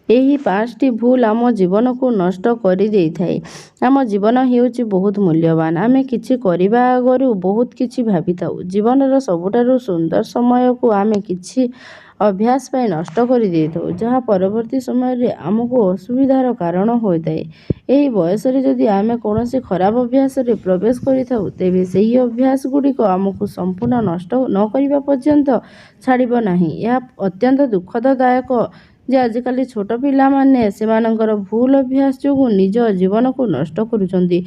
ଏହି ପାଞ୍ଚଟି ଭୁଲ ଆମ ଜୀବନକୁ ନଷ୍ଟ କରିଦେଇଥାଏ। ଆମ ଜୀବନ ହେଉଛି ବହୁତ ମୂଲ୍ୟବାନ। ଆମେ କିଛି କରିବା ଆଗରୁ ବହୁତ କିଛି ଭାବିଥାଉ। ଜୀବନର ସବୁଠାରୁ ସୁନ୍ଦର ସମୟକୁ ଆମେ କିଛି ଅଭ୍ୟାସ ପାଇଁ ନଷ୍ଟ କରିଦେଇଥାଉ, ଯାହା ପରବର୍ତ୍ତୀ ସମୟରେ ଆମକୁ ଅସୁବିଧାର କାରଣ ହୋଇଥାଏ। ଏହି ବୟସରେ ଯଦି ଆମେ କୌଣସି ଖରାପ ଅଭ୍ୟାସରେ ପ୍ରବେଶ କରିଥାଉ, ତେବେ ସେହି ଅଭ୍ୟାସଗୁଡ଼ିକ ଆମକୁ ସମ୍ପୂର୍ଣ୍ଣ ନଷ୍ଟ ନ କରିବା ପର୍ଯ୍ୟନ୍ତ ଛାଡ଼ିବ ନାହିଁ। ଏହା ଅତ୍ୟନ୍ତ ଦୁଃଖଦାୟକ ଯେ ଆଜିକାଲି ଛୋଟ ପିଲାମାନେ ସେମାନଙ୍କର ଭୁଲ ଅଭ୍ୟାସ ଯୋଗୁଁ ନିଜ ଜୀବନକୁ ନଷ୍ଟ କରୁଛନ୍ତି।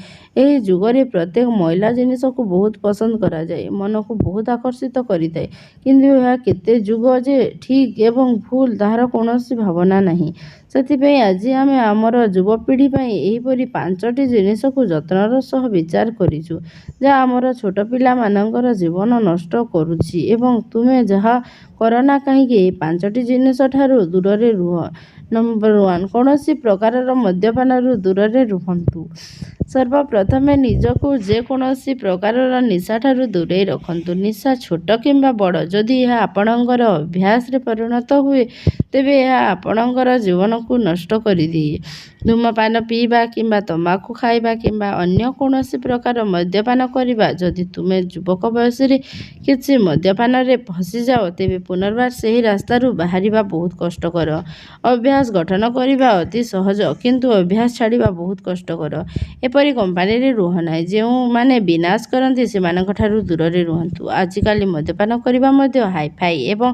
ଏହି ଯୁଗରେ ପ୍ରତ୍ୟେକ ମଇଳା ଜିନିଷକୁ ବହୁତ ପସନ୍ଦ କରାଯାଏ, ମନକୁ ବହୁତ ଆକର୍ଷିତ କରିଥାଏ। କିନ୍ତୁ ଏହା କେତେ ଯୁଗ ଯେ ଠିକ୍ ଏବଂ ଭୁଲ ତାହାର କୌଣସି ଭାବନା ନାହିଁ। ସେଥିପାଇଁ ଆଜି ଆମେ ଆମର ଯୁବପିଢ଼ି ପାଇଁ ଏହିପରି ପାଞ୍ଚଟି ଜିନିଷକୁ ଯତ୍ନର ସହ ବିଚାର କରିଛୁ, ଯାହା ଆମର ଛୋଟ ପିଲାମାନଙ୍କର ଜୀବନ ନଷ୍ଟ କରୁଛି ଏବଂ ତୁମେ ଯାହା କର ନା କାହିଁକି ଏହି ପାଞ୍ଚଟି ଜିନିଷଠାରୁ ଦୂରରେ ରୁହ। ନମ୍ବର ୱାନ୍, କୌଣସି ପ୍ରକାରର ମଦ୍ୟପାନରୁ ଦୂରରେ ରୁହନ୍ତୁ। ସର୍ବପ୍ରଥମେ ନିଜକୁ ଯେକୌଣସି ପ୍ରକାରର ନିଶାଠାରୁ ଦୂରେଇ ରଖନ୍ତୁ। ନିଶା ଛୋଟ କିମ୍ବା ବଡ଼, ଯଦି ଏହା ଆପଣଙ୍କର ଅଭ୍ୟାସରେ ପରିଣତ ହୁଏ, ତେବେ ଏହା ଆପଣଙ୍କର ଜୀବନକୁ ନଷ୍ଟ କରିଦିଏ। ଧୂମପାନ, ପିଇବା କିମ୍ବା ତମାଖୁ ଖାଇବା କିମ୍ବା ଅନ୍ୟ କୌଣସି ପ୍ରକାର ମଦ୍ୟପାନ କରିବା, ଯଦି ତୁମେ ଯୁବକ ବୟସରେ କିଛି ମଦ୍ୟପାନରେ ଫସିଯାଅ, ତେବେ ପୁନର୍ବାର ସେହି ରାସ୍ତାରୁ ବାହାରିବା ବହୁତ କଷ୍ଟକର। ଅଭ୍ୟାସ ଗଠନ କରିବା ଅତି ସହଜ, କିନ୍ତୁ ଅଭ୍ୟାସ ଛାଡ଼ିବା ବହୁତ କଷ୍ଟକର। ଏପରି କମ୍ପାନୀରେ ରୁହ ନାହିଁ, ଯେଉଁମାନେ ବିନାଶ କରନ୍ତି ସେମାନଙ୍କଠାରୁ ଦୂରରେ ରୁହନ୍ତୁ। ଆଜିକାଲି ମଦ୍ୟପାନ କରିବା ମଧ୍ୟ ହାଇ-ଫାଇ ଏବଂ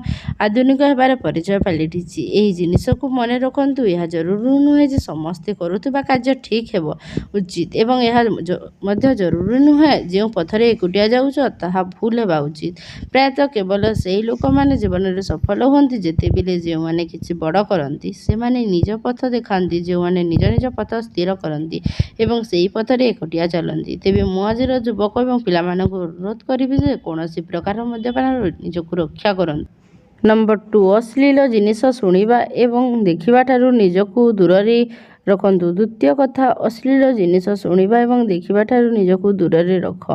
ଆଧୁନିକ ହେବାର ପରିଚୟ ପାଲଟିଛି। ଏହି ଜିନିଷକୁ ମନେ ରଖନ୍ତୁ, ଏହା ଜରୁରୀ ନୁହେଁ ଯେ ସମସ୍ତେ କରୁଥିବା କାର୍ଯ୍ୟ ଠିକ୍ ହେବା ଉଚିତ ଏବଂ ଏହା ମଧ୍ୟ ଜରୁରୀ ନୁହେଁ ଯେଉଁ ପଥରେ ଏକୁଟିଆ ଯାଉଛ ତାହା ଭୁଲ ହେବା ଉଚିତ। ପ୍ରାୟତଃ କେବଳ ସେହି ଲୋକମାନେ ଜୀବନରେ ସଫଳ ହୁଅନ୍ତି ଯେତେବେଳେ ଯେଉଁମାନେ କିଛି ବଡ଼ କରନ୍ତି। ସେମାନେ ନିଜ ପଥ ଦେଖାନ୍ତି, ଯେଉଁମାନେ ନିଜ ନିଜ ପଥ ସ୍ଥିର କରନ୍ତି ଏବଂ ସେହି ପଥରେ ଏକୁଟିଆ ଚାଲନ୍ତି। ତେବେ ମୁଁ ଆଜିର ଯୁବକ ଏବଂ ପିଲାମାନଙ୍କୁ ଅନୁରୋଧ କରିବି ଯେ କୌଣସି ପ୍ରକାରର ମଦ୍ୟପାନରୁ ନିଜକୁ ରକ୍ଷା କରନ୍ତୁ। ନମ୍ବର ଟୁ, ଅଶ୍ଳୀଳ ଜିନିଷ ଶୁଣିବା ଏବଂ ଦେଖିବାଠାରୁ ନିଜକୁ ଦୂରରେ ରଖନ୍ତୁ। ଦ୍ୱିତୀୟ କଥା, ଅଶ୍ଳୀଳ ଜିନିଷ ଶୁଣିବା ଏବଂ ଦେଖିବାଠାରୁ ନିଜକୁ ଦୂରରେ ରଖ।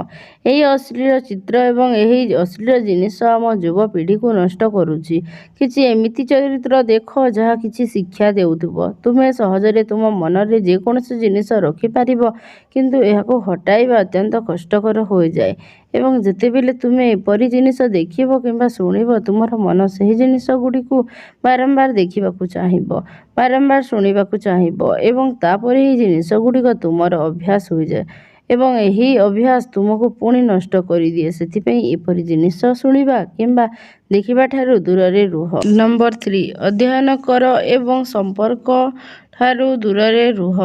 ଏହି ଅଶ୍ଳୀଳ ଚିତ୍ର ଏବଂ ଏହି ଅଶ୍ଳୀଳ ଜିନିଷ ଆମ ଯୁବପିଢ଼ିକୁ ନଷ୍ଟ କରୁଛି। କିଛି ଏମିତି ଚରିତ୍ର ଦେଖ ଯାହା କିଛି ଶିକ୍ଷା ଦେଉଥିବ। ତୁମେ ସହଜରେ ତୁମ ମନରେ ଯେକୌଣସି ଜିନିଷ ରଖିପାରିବ, କିନ୍ତୁ ଏହାକୁ ହଟାଇବା ଅତ୍ୟନ୍ତ କଷ୍ଟକର ହୋଇଯାଏ ଏବଂ ଯେତେବେଳେ ତୁମେ ଏପରି ଜିନିଷ ଦେଖିବ କିମ୍ବା ଶୁଣିବ, ତୁମର ମନ ସେହି ଜିନିଷଗୁଡ଼ିକୁ ବାରମ୍ବାର ଦେଖିବାକୁ ଚାହିଁବ, ବାରମ୍ବାର ଶୁଣିବାକୁ ଚାହିଁବ ଏବଂ ତା'ପରେ ଏହି ଜିନିଷଗୁଡ଼ିକ ତୁମର ଅଭ୍ୟାସ ହୋଇଯାଏ ଏବଂ ଏହି ଅଭ୍ୟାସ ତୁମକୁ ପୁଣି ନଷ୍ଟ କରିଦିଏ। ସେଥିପାଇଁ ଏପରି ଜିନିଷ ଶୁଣିବା କିମ୍ବା ଦେଖିବାଠାରୁ ଦୂରରେ ରୁହ। ନମ୍ବର ଥ୍ରୀ, ଅଧ୍ୟୟନ କର ଏବଂ ସମ୍ପର୍କଠାରୁ ଦୂରରେ ରୁହ।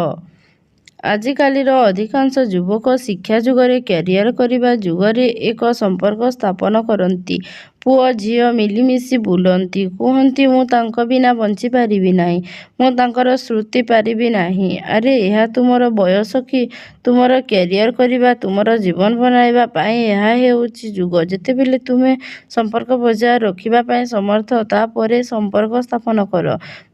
ଆଜିକାଲିର ଅଧିକାଂଶ ଯୁବକ ଶିକ୍ଷା ଯୁଗରେ କ୍ୟାରିଅର କରିବା ଯୁଗରେ ଏକ ସମ୍ପର୍କ ସ୍ଥାପନ କରନ୍ତି। ପୁଅ ଝିଅ ମିଳିମିଶି ବୁଲନ୍ତି। କୁହନ୍ତି, ମୁଁ ତାଙ୍କ ବିନା ବଞ୍ଚିପାରିବି ନାହିଁ, ମୁଁ ତାଙ୍କର ସ୍ମୃତି ପାରିବି ନାହିଁ। ଆରେ, ଏହା ତୁମର ବୟସ କି ତୁମର କ୍ୟାରିଅର କରିବା, ତୁମର ଜୀବନ ବନାଇବା ପାଇଁ ଏହା ହେଉଛି ଯୁଗ ଯେତେବେଳେ ତୁମେ ସମ୍ପର୍କ ବଜାୟ ରଖିବା ପାଇଁ ସମର୍ଥ, ତା'ପରେ ସମ୍ପର୍କ ସ୍ଥାପନ କର।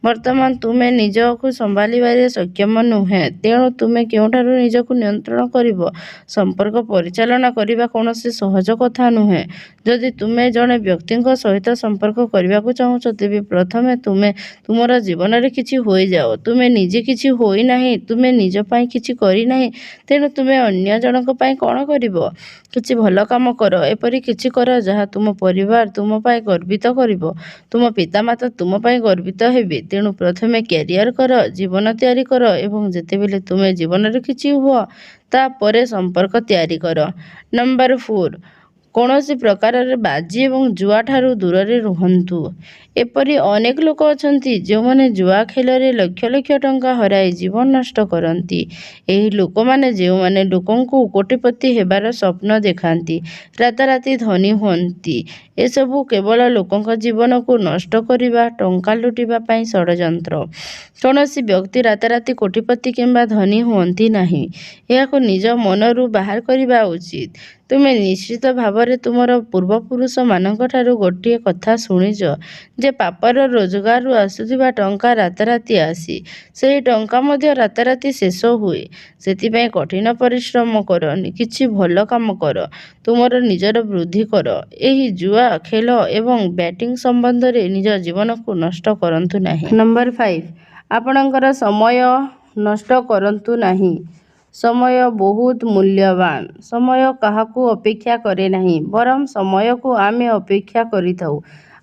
ବର୍ତ୍ତମାନ ତୁମେ ନିଜକୁ ସମ୍ଭାଳିବାରେ ସକ୍ଷମ ନୁହେଁ, ତେଣୁ ତୁମେ କେଉଁଠାରୁ ନିଜକୁ ନିୟନ୍ତ୍ରଣ କରିବ? ସମ୍ପର୍କ ପରିଚାଳନା କରିବା କୌଣସି ସହଜ କଥା ନୁହେଁ। ଯଦି ତୁମେ ଜଣେ ବ୍ୟକ୍ତିଙ୍କ ସହିତ ସମ୍ପର୍କ କରିବାକୁ ଚାହୁଁଛ, ତେବେ ପ୍ରଥମେ ତୁମେ ତୁମର ଜୀବନରେ କିଛି ହୋଇଯାଅ। ତୁମେ ନିଜେ କିଛି ହୋଇନାହିଁ, ତୁମେ ନିଜ ପାଇଁ କିଛି କରିନାହିଁ, ତେଣୁ ତୁମେ ଅନ୍ୟ ଜଣଙ୍କ ପାଇଁ କ'ଣ କରିବ? କିଛି ଭଲ କାମ କର, ଏପରି କିଛି କର ଯାହା ତୁମ ପରିବାର ତୁମ ପାଇଁ ଗର୍ବିତ କରିବ, ତୁମ ପିତାମାତା ତୁମ ପାଇଁ ଗର୍ବିତ ହେବେ। ତେଣୁ ପ୍ରଥମେ କ୍ୟାରିଅର କର, ଜୀବନ ତିଆରି କର ଏବଂ ଯେତେବେଳେ ତୁମେ ଜୀବନରେ କିଛି ହୁଅ, ତା'ପରେ ସମ୍ପର୍କ ତିଆରି କର। ନମ୍ବର ଫୋର୍, କୌଣସି ପ୍ରକାରର ବାଜି ଏବଂ ଜୁଆ ଠାରୁ ଦୂରରେ ରୁହନ୍ତୁ। ଏପରି ଅନେକ ଲୋକ ଅଛନ୍ତି ଯେଉଁମାନେ ଜୁଆ ଖେଳରେ ଲକ୍ଷ ଲକ୍ଷ ଟଙ୍କା ହରାଇ ଜୀବନ ନଷ୍ଟ କରନ୍ତି। ଏହି ଲୋକମାନେ ଯେଉଁମାନେ ଲୋକଙ୍କୁ କୋଟିପତି ହେବାର ସ୍ୱପ୍ନ ଦେଖାନ୍ତି, ରାତାରାତି ଧନୀ ହୁଅନ୍ତି, ଏସବୁ କେବଳ ଲୋକଙ୍କ ଜୀବନକୁ ନଷ୍ଟ କରିବା, ଟଙ୍କା ଲୁଟିବା ପାଇଁ ଷଡ଼ଯନ୍ତ୍ର। କୌଣସି ବ୍ୟକ୍ତି ରାତାରାତି କୋଟିପତି କିମ୍ବା ଧନୀ ହୁଅନ୍ତି ନାହିଁ। ଏହାକୁ ନିଜ ମନରୁ ବାହାର କରିବା ଉଚିତ। ତୁମେ ନିଶ୍ଚିତ ଭାବରେ ତୁମର ପୂର୍ବପୁରୁଷମାନଙ୍କଠାରୁ ଗୋଟିଏ କଥା ଶୁଣିଛ ଯେ ପାପର ରୋଜଗାରରୁ ଆସୁଥିବା ଟଙ୍କା ରାତାରାତି ଆସେ, ସେହି ଟଙ୍କା ମଧ୍ୟ ରାତାରାତି ଶେଷ ହୁଏ। ସେଥିପାଇଁ କଠିନ ପରିଶ୍ରମ କର, କିଛି ଭଲ କାମ କର, ତୁମର ନିଜର ବୃଦ୍ଧି କର। ଏହି ଜୁଆ ଖେଳ ଏବଂ ବେଟିଂ ସମ୍ବନ୍ଧରେ ନିଜ ଜୀବନକୁ ନଷ୍ଟ କରନ୍ତୁ ନାହିଁ। ନମ୍ବର ଫାଇଭ, ଆପଣଙ୍କର ସମୟ ନଷ୍ଟ କରନ୍ତୁ ନାହିଁ। ସମୟ ବହୁତ ମୂଲ୍ୟବାନ। ସମୟ କାହାକୁ ଅପେକ୍ଷା କରେ ନାହିଁ, ବରଂ ସମୟକୁ ଆମେ ଅପେକ୍ଷା କରିଥାଉ।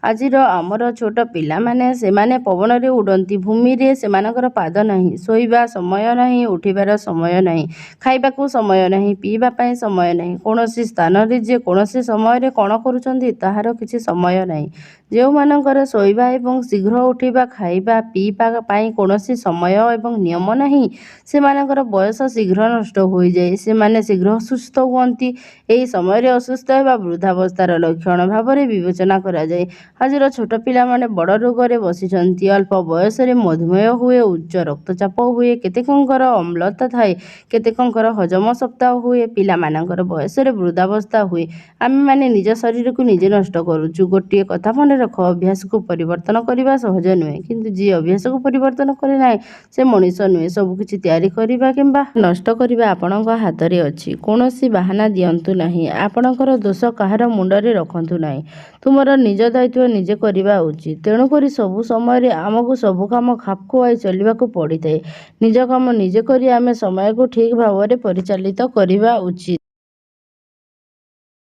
ଆଜିର ଆମର ଛୋଟ ପିଲାମାନେ, ସେମାନେ ପବନରେ ଉଡ଼ନ୍ତି, ଭୂମିରେ ସେମାନଙ୍କର ପାଦ ନାହିଁ। ଶୋଇବା ସମୟ ନାହିଁ, ଉଠିବାର ସମୟ ନାହିଁ, ଖାଇବାକୁ ସମୟ ନାହିଁ, ପିଇବା ପାଇଁ ସମୟ ନାହିଁ। କୌଣସି ସ୍ଥାନରେ ଯେ କୌଣସି ସମୟରେ କ'ଣ କରୁଛନ୍ତି, ତାହାର କିଛି ସମୟ ନାହିଁ। ଯେଉଁମାନଙ୍କର ଶୋଇବା ଏବଂ ଶୀଘ୍ର ଉଠିବା, ଖାଇବା ପିଇବା ପାଇଁ କୌଣସି ସମୟ ଏବଂ ନିୟମ ନାହିଁ, ସେମାନଙ୍କର ବୟସ ଶୀଘ୍ର ନଷ୍ଟ ହୋଇଯାଏ। ସେମାନେ ଶୀଘ୍ର ଅସୁସ୍ଥ ହୁଅନ୍ତି। ଏହି ସମୟରେ ଅସୁସ୍ଥ ହେବା ବୃଦ୍ଧାବସ୍ଥାର ଲକ୍ଷଣ ଭାବରେ ବିବେଚନା କରାଯାଏ। ଆଜିର ଛୋଟ ପିଲାମାନେ ବଡ଼ ରୋଗରେ ବସିଛନ୍ତି। ଅଳ୍ପ ବୟସରେ ମଧୁମେହ ହୁଏ, ଉଚ୍ଚ ରକ୍ତଚାପ ହୁଏ, କେତେକଙ୍କର ଅମ୍ଳତା ଥାଏ, କେତେକଙ୍କର ହଜମ ଶକ୍ତି ହୁଏ, ପିଲାମାନଙ୍କର ବୟସରେ ବୃଦ୍ଧାବସ୍ଥା ହୁଏ। ଆମେମାନେ ନିଜ ଶରୀରକୁ ନିଜେ ନଷ୍ଟ କରୁଛୁ। ଗୋଟିଏ କଥା ମନେରଖ, ଅଭ୍ୟାସକୁ ପରିବର୍ତ୍ତନ କରିବା ସହଜ ନୁହେଁ, କିନ୍ତୁ ଯିଏ ଅଭ୍ୟାସକୁ ପରିବର୍ତ୍ତନ କରେ ନାହିଁ, ସେ ମଣିଷ ନୁହେଁ। ସବୁକିଛି ତିଆରି କରିବା କିମ୍ବା ନଷ୍ଟ କରିବା ଆପଣଙ୍କ ହାତରେ ଅଛି। କୌଣସି ବାହାନା ଦିଅନ୍ତୁ ନାହିଁ। ଆପଣଙ୍କର ଦୋଷ କାହାର ମୁଣ୍ଡରେ ରଖନ୍ତୁ ନାହିଁ। ତୁମର ନିଜ ଦାୟିତ୍ୱ ନିଜେ କରିବା ଉଚିତ। ତେଣୁକରି ସବୁ ସମୟରେ ଆମକୁ ସବୁ କାମ ଖାପ ଖୁଆଇ ଚଳିବାକୁ ପଡ଼ିଥାଏ। ନିଜ କାମ ନିଜେ କରି ଆମେ ସମୟକୁ ଠିକ୍ ଭାବରେ ପରିଚାଳିତ କରିବା ଉଚିତ।